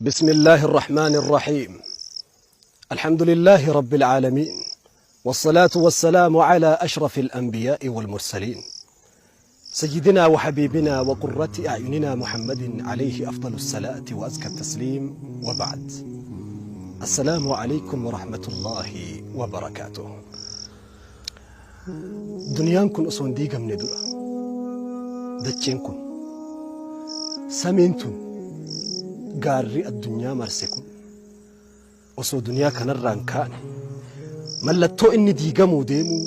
بسم الله الرحمن الرحيم. الحمد لله رب العالمين، والصلاة والسلام على أشرف الأنبياء والمرسلين، سيدنا وحبيبنا وقرة أعيننا محمد عليه أفضل الصلاة وأزكى التسليم، وبعد. السلام عليكم ورحمة الله وبركاته. Duniyaan kun osoo hin diigamne dura, dacheen kun, samiin tun, gaarri addunyaa marse kun osoo duniyaa kanarraa hin kaane, mallattoo inni diigamuu deemuu,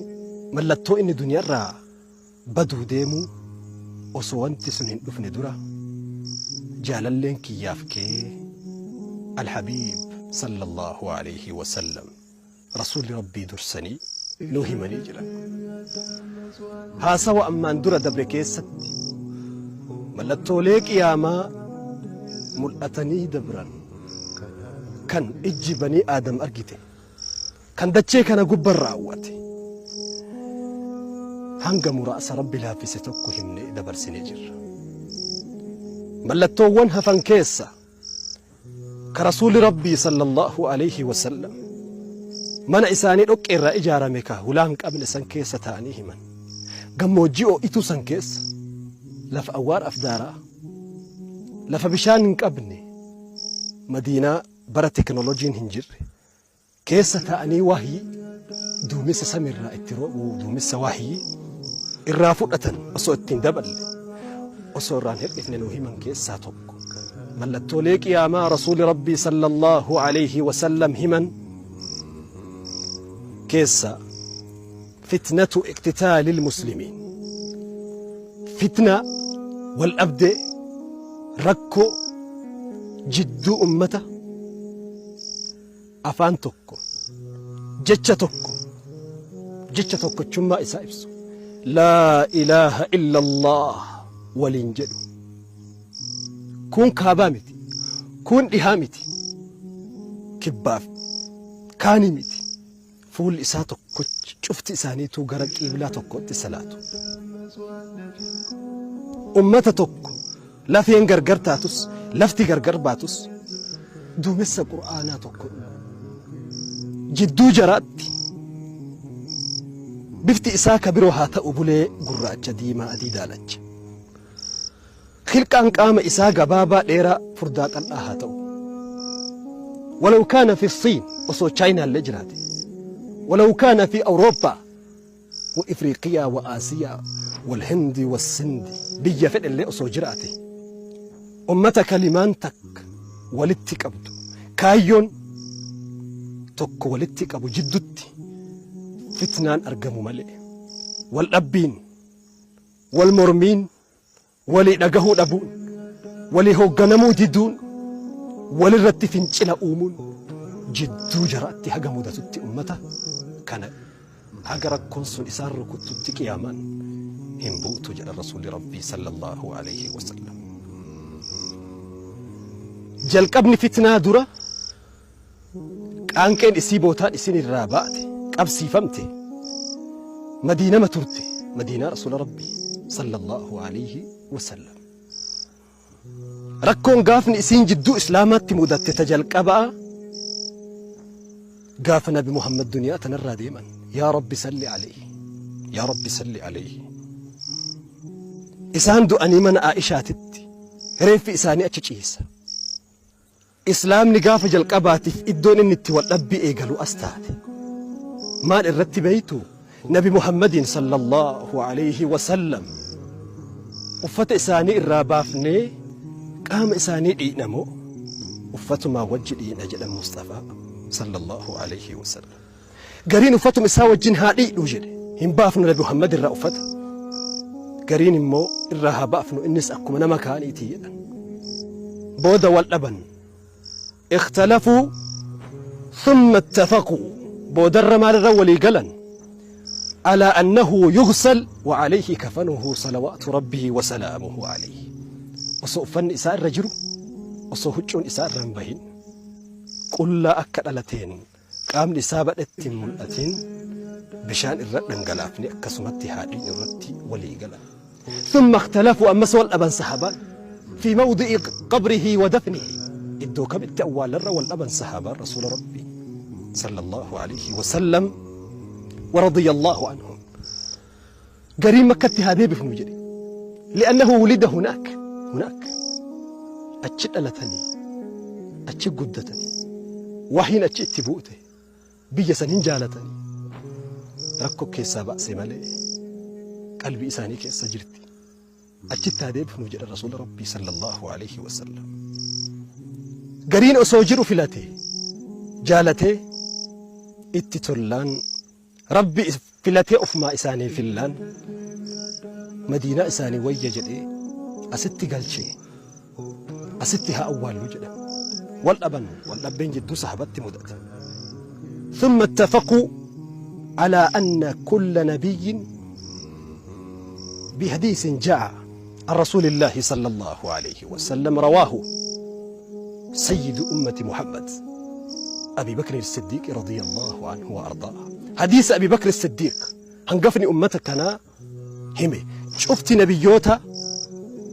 mallattoo inni duniyaarraa baduu deemuu osoo wanti sun hin dhufne dura, jaalalleen kiyyaaf kee Alhabiib sallallahu alayhi wasallam, Rasuulli Rabbii dursanii nuu himanii jiran. Haasawa ammaan dura dabre keessatti mallattoolee qiyaamaa mul'atanii dabran, kan ijji banii Aadam argite, kan dachee kana gubban raawwate, hanga muraasa Rabbi laaffise tokko himnee dabarsinee jirra. Mallattoowwan hafan keessa ka Rasuulli Rabbii sallallahu alayhi wasallam mana isaanii dhoqqee irraa ijaarame ka hulaa hin qabne san keessa ta'anii himan. Gammoojjii oo'ituu san keessa, lafa awwaara afdaaraa, lafa bishaan hin qabne, Madiinaa bara teknooloojiin hin jirre keessa ta'anii wahyii duumessa samiirraa itti roobu, duumessa wahyii irraa fudhatan osoo ittiin daballe osoo irraan hir'ifne nuu himan keessaa tokko, mallattoolee qiyaamaa Rasuuli Rabbii sallallahu alayhi wasallam himan keessa fitnatu iqtitaalil muslimiin, fitna wal dhabdee rakkoo jidduu ummata afaan tokko, jecha tokko, jecha tokkochummaa isaa ibsu laa ilaaha illa Allah waliin jedhu. Kun kaabaa miti, kun dhihaa miti, kibbaaf kaanii miti, fuulli isaa tokkochi, cufti isaaniituu gara qiiblaa tokkotti salaatu. Ummata tokko, lafeen gargar taatus, lafti gargar baatus, duumessa Qur'aanaa tokko jidduu jaraatti, bifti isaa ka biroo haa ta'u, bulee gurraacha, diimaa, adii, daalacha, khilqaan qaama isaa gabaabaa, dheeraa, furdaa, qal'aa haa ta'u, ولو كان في الصين, osoo Chaayinaallee jiraate, ولو كان في أوروبا وإفريقيا وآسيا والهند والسند, biyya fedhellee osoo jiraate, ummata kalimaan takka walitti qabdu, kaayyoon tokko walitti qabu jiddutti fitnaan argamu malee, wal dhabbiin, wal mormiin, walii dhagahuu dhabuun, walii hoogganamuu diduun, walirratti fincila uumuun jidduu jaraatti haga mudatutti, ummata kana haga rakkoon sun isaan rukuttutti qiyaamaan hin buutu jedha Rasuulli Rabbii sallallahu alayhi wasallam. Jalqabni fitnaa dura qaanqeen isii bootaan isin irraa baate qabsiifamte Madiinama turte, Madiinaa Rasuula Rabbii sallallahu alayhi wasallam. Rakkoon gaafni isiin jidduu Islaamaatti mudatte ta jalqabaa gaafa Nabi Muhammad duniyaa tanarraa deeman. Yaa Rabbi salli alayhi, yaa Rabbi salli alayhi. Isaan du'anii mana Aishaatitti reeffi isaanii achi ciisa. Islaamni gaafa jalqabaatiif iddoon inni itti wal dhabbii eegalu as taate. Maal irratti beeytu? Nabi Muhammadiin sallallahu alayhi wasallam uffata isaanii irraa baafnee qaama isaanii dhiina moo uffatumaa wajji dhiina jedhan Mustafaa sallallahu alayhi wasallam. Gariin uffatuma isaa wajjin haa dhiidhu jedhe, hin baafnu Nabi Muhammad irraa uffata. Gariin immoo irraa haa baafnu, innis akkuma nama kaaniiti jedhan. Booda wal dhaban. اختلفوا ثم اتفقوا. Boodarra maalirra walii galan? على أنه يغسل وعليه كفنه صلوات ربه وسلامه عليه. Osoo uffanni isaa irra jiru, osoo huccuun isaa irra hin bahin, qullaa akka dhalateen qaamni isaa badhetti hin mul'atin, bishaan irra dhangalaafne akkasumatti haadhiin irratti walii galan. ثم اختلفوا, ammas wal dhaban sahabaan, في موضع قبره ودفنه. Iddoo kamitti awwaalarra wal dhaban sahaabaan Rasuula Rabbii sallallahu alayhi wa sallam wa radiyallahu anhum. Gariin Makkatti haa deebifnu jedhe. Li'annahu wulida hunaak hunaak. Achi dhalatanii achi guddatanii wahiin achi itti buute biyya san hin jaalatanii rakkoo keessaa ba'se malee qalbii isaanii keessa jirti. Achitti haa deebifnu jedhan Rasuula Rabbii sallallahu alayhi wa sallam. Gariin osoo jiru filate jaalatee itti tollaan Rabbi filatee ofumaa isaanii fillaan Madiinaa isaanii wayya jedhee asitti galchee asitti haa awwaallu jedhan. Wal dhaban wal dhabbeen jidduu sahabatti mudate. ثم اتفقوا على أن كل نبي بحديث جاء عن رسول الله صلى الله عليه وسلم رواه سيد أمة محمد أبي بكر الصديق رضي الله عنه وأرضاه. حديث أبي بكر الصديق هنقفني أمتك أنا همي شفت نبيوتا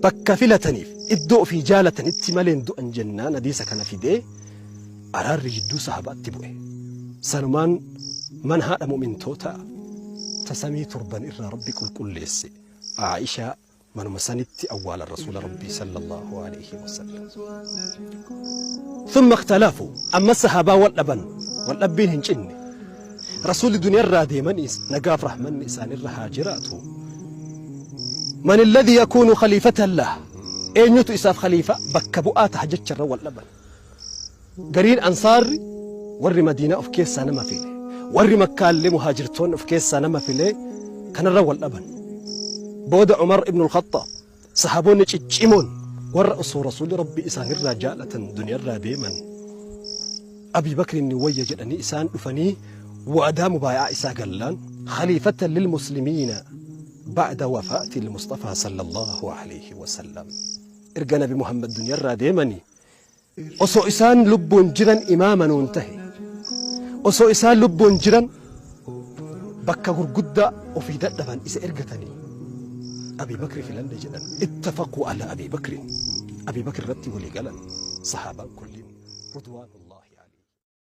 bakka filataniif iddoo ofii jaalatanitti malee hin du'an jennaan hadiisa kana fidee araarri jidduu sahabaatti bu'e. Sanumaan mana haadha mu'mintootaa ta samii torban irraa Rabbi qulqulleesse Aa'ishaa manuma sanitti awwaalan Rasuula Rabbii sallallahu alayhi wasallam. Thumma ikhtalafu amma sahaabaa wal dhaban wal dhabbiin hin cinne. Rasuulli duniyarraa deemaniis nagaaf rahmanni isaanirra haa jiraatu. Man alladhii yakuunu khaliifatan lah eenyutu isaaf khaliifaa bakka bu'aa taha jecharra wal dhaban. Gariin Ansaarri warri Madiinaa of keessaa nama file, warri Makkaallee Muhaajirtoonni of keessaa nama file kanarra wal dhaban. Booda Umar ibnul Khaxxaab sahaabonni ciccimoon warra osoo Rasuulli Rabbii isaanirraa jaalatan duniyarraa deeman Abii Bakriin ni wayya jedhanii isaan dhufanii waadaa mubaaya'a isaa gallaan khaliifatan lil muslimiina ba'da wafaati al-Mustafaa sallallahu alayhi wa sallam. Erga Nabi Muhammad duniyarraa deemanii Osoo isaan lubbuun jiran imaama nuun tahe. Osoo isaan lubbuun jiran bakka gurguddaa ofii dadhaban isa ergatanii Abii Bakri filanne jedhan. Ittafaquu alaa Abii Bakrin. Abii Bakr irratti walii galan sahaabaan kulliin. Ridwaanullahi.